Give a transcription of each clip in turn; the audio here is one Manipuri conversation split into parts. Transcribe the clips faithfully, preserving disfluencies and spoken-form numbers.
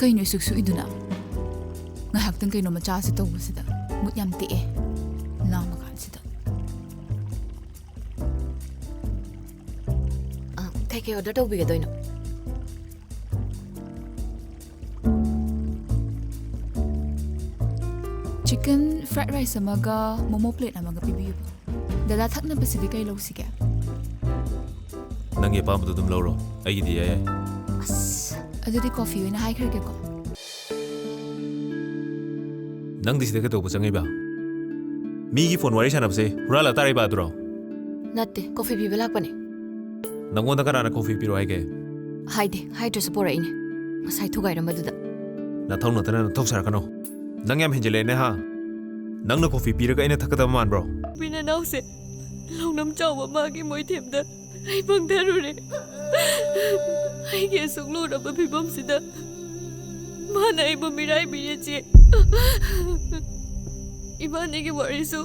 ꯀꯩꯅꯣ ꯏꯁꯨꯛ ꯁꯨꯛꯏꯗꯨꯅ? ꯉꯥꯏꯍꯥꯛꯇꯪ ꯀꯩꯅꯣ ꯃꯆꯥꯁꯦ ꯇꯧꯕꯁꯤꯗ ꯃꯨꯠ ꯌꯥꯝ ꯇꯦꯛꯑꯦ꯫ ꯂꯥꯝꯃ ꯀꯥꯟꯁꯤꯗ꯫ ꯑ, ꯀꯩꯀꯩ order ꯇꯧꯕꯤꯒꯗꯣꯏꯅꯣ? Chicken fried rice ꯑꯃꯒ momo plate ꯑꯃꯒ ꯄꯤꯕꯤꯌꯨ꯫ ꯗꯗꯥ, ꯊꯛꯅꯕꯁꯤꯗꯤ ꯀꯩ ꯂꯧꯁꯤꯒꯦ? ꯅꯪꯒꯤ ꯑꯄꯥꯝꯕꯗꯨ ꯑꯗꯨꯝ ꯂꯧꯔꯣ, ꯑꯩꯒꯤꯗꯤ ꯌꯥꯏ ꯌꯥꯏ꯫ ꯑꯁ, ꯑꯗꯨꯗꯤ coffee ꯑꯣꯏꯅ ꯍꯥꯏꯈ꯭ꯔꯒꯦꯀꯣ꯫ ꯅꯪꯗꯤ ꯁꯤꯗ ꯀꯩꯗꯧꯕ ꯆꯪꯉꯤꯕ? ꯃꯤꯒꯤ phone ꯋꯥꯔꯤ ꯁꯥꯟꯅꯕꯁꯦ ꯍꯨꯔꯥꯜꯂ ꯇꯥꯔꯤꯕ ꯑꯗꯨꯔꯣ? ꯅꯠꯇꯦ, coffee ꯄꯤꯕ ꯂꯥꯛꯄꯅꯦ꯫ ꯅꯪꯉꯣꯟꯗ ꯀꯅꯥꯅ coffee ꯄꯤꯔꯣ ꯍꯥꯏꯒꯦ? ꯍꯥꯏꯗꯦ, ꯍꯥꯏꯗ꯭ꯔꯁꯨ ꯄꯣꯔꯛꯏꯅꯦ, ꯉꯁꯥꯏ ꯊꯨꯒꯥꯏꯔꯝꯕꯗꯨꯗ꯫ ꯅꯊꯧ ꯅꯠꯇꯅ ꯅꯊꯧ ꯁꯥꯔꯛꯀꯅꯣ꯫ ꯅꯪ ꯌꯥꯝ ꯍꯦꯟꯖꯤꯜꯂꯦꯅꯦ ꯍꯥ? ꯅꯪꯅ coffee ꯄꯤꯔꯒ ꯑꯩꯅ ꯊꯛꯀꯗꯕ ꯃꯥꯟꯕ꯭ꯔꯣ? ꯄꯤꯅꯅꯥꯎꯁꯦ ꯂꯧꯅꯝ ꯆꯥꯎꯕ ꯃꯥꯒꯤ ꯃꯣꯏꯊꯦꯝꯗ ꯑꯩ ꯄꯪꯊꯔꯨꯔꯦ꯫ ꯑꯩꯒꯤ ꯑꯁꯨꯛ ꯂꯨꯔꯕ ꯐꯤꯕꯝꯁꯤꯗ ꯃꯥꯅ ꯑꯩꯕꯨ ꯃꯤꯔꯥꯏꯕꯤꯔꯦ, ꯆꯦ꯫ ꯏꯕꯥꯅꯤꯒꯤ ꯋꯥꯔꯤꯁꯨ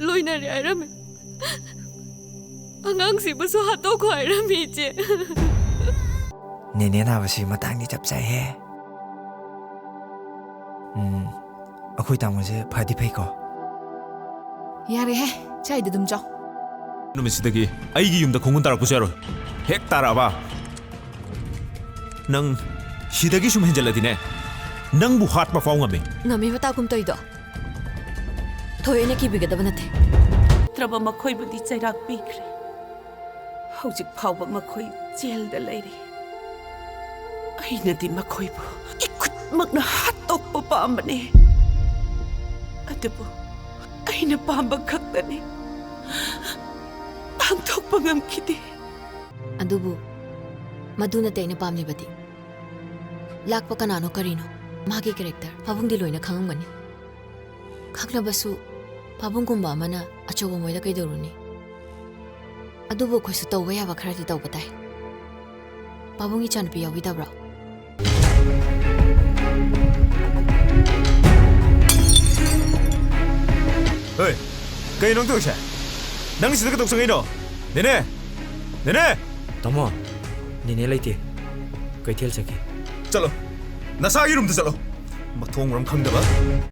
ꯂꯣꯏꯅꯔꯦ ꯍꯥꯏꯔꯝꯃꯦ꯫ ꯑꯉꯥꯡꯁꯤꯕꯨꯁꯨ ꯍꯥꯠꯇꯣꯛꯈꯣ ꯍꯥꯏꯔꯝꯃꯤ, ꯏꯆꯦ꯫ ꯅꯦꯅꯦ ꯅꯥꯕꯁꯤ ꯃꯇꯥꯡꯗꯤ ꯆꯞ ꯆꯥꯏꯍꯦ꯫ ꯎꯝ, ꯑꯩꯈꯣꯏ ꯇꯥꯃꯣꯁꯦ ꯐꯗꯤ ꯐꯩꯀꯣ꯫ ꯌꯥꯔꯦꯍꯦ, ꯆꯥꯏꯗ ꯑꯗꯨꯝ ꯆꯥꯎ꯫ ꯅꯨꯃꯤꯠꯁꯤꯗꯒꯤ ꯑꯩꯒꯤ ꯌꯨꯝꯗ ꯈꯣꯡꯒꯨꯟ ꯇꯥꯔꯛꯄꯁꯨ ꯌꯥꯔꯣꯏ꯫ ꯍꯦꯛ ꯇꯥꯔꯛꯑꯕ, ꯅꯪ ꯁꯤꯗꯒꯤ ꯁꯨꯝ ꯍꯦꯟꯖꯜꯂꯗꯤꯅꯦ, ꯅꯪꯕꯨ ꯍꯥꯠꯄ ꯐꯥꯎ ꯉꯝꯃꯦ꯫ ꯉꯝꯃꯤꯕ ꯇꯥꯒꯨꯝ ꯇꯧꯏꯗꯣ꯫ ꯊꯣꯏꯅ ꯀꯤꯕꯤꯒꯗꯕ ꯅꯠꯇꯦ꯫ ꯅꯠꯇ꯭ꯔꯕ ꯃꯈꯣꯏꯕꯨꯗꯤ ꯆꯩꯔꯥꯛ ꯄꯤꯈ꯭ꯔꯦ꯫ ꯍꯧꯖꯤꯛ ꯐꯥꯎꯕ ꯃꯈꯣꯏ ꯖꯦꯜꯗ ꯂꯩꯔꯤ꯫ ꯑꯩꯅꯗꯤ ꯃꯈꯣꯏꯕꯨ ꯏꯈꯨꯠꯃꯛꯅ ꯍꯥꯠꯇꯣꯛꯄ ꯄꯥꯝꯕꯅꯤ꯫ ꯑꯗꯨꯕꯨ ꯑꯩꯅ ꯄꯥꯝꯕ ꯈꯛꯇꯅꯤ꯫ ꯄꯥꯡꯊꯣꯛꯄ ꯉꯝꯈꯤꯗꯦ꯫ ꯑꯗꯨꯕꯨ ꯃꯗꯨ ꯅꯠꯇꯦ ꯑꯩꯅ ꯄꯥꯝꯂꯤꯕꯗꯤ꯫ ꯂꯥꯛꯄ ꯀꯅꯥꯅꯣ ꯀꯔꯤꯅꯣ? ꯃꯥꯒꯤ character ꯄꯥꯕꯨꯡꯗꯤ ꯂꯣꯏꯅ ꯈꯪꯉꯝꯒꯅꯤ꯫ ꯈꯪꯂꯕꯁꯨ ꯄꯥꯕꯨꯡꯒꯨꯝꯕ ꯑꯃꯅ ꯑꯆꯧꯕ ꯃꯣꯏꯗ ꯀꯩꯗꯧꯔꯨꯅꯤ? ꯑꯗꯨꯕꯨ ꯑꯩꯈꯣꯏꯁꯨ ꯇꯧꯕ ꯌꯥꯕ ꯈꯔꯗꯤ ꯇꯧꯕ ꯇꯥꯏ꯫ ꯄꯥꯕꯨꯡ ꯏꯆꯥꯅꯨꯄꯤ ꯌꯥꯎꯕꯤꯗꯕ꯭ꯔꯣ? ꯍꯣꯏ, ꯀꯩꯅꯣ ꯅꯪ ꯇꯧꯔꯤꯁꯦ? ꯅꯪ ꯁꯤꯗ ꯀꯩꯗꯧ ꯆꯪꯉꯛꯏꯅꯣ? ꯅꯦꯅꯦ! ꯅꯦꯅꯦ! ꯇꯥꯃꯣ, ꯅꯦꯅꯦ ꯂꯩꯇꯦ꯫ ꯀꯩꯊꯦꯜ ꯆꯠꯈꯤ꯫ ꯆꯠꯂꯣ꯫ ꯅꯁꯥꯒꯤ ꯔꯨꯝꯗ ꯆꯠꯂꯣ꯫ ꯃꯊꯣꯡ ꯃꯔꯝ ꯈꯪꯗꯕ꯫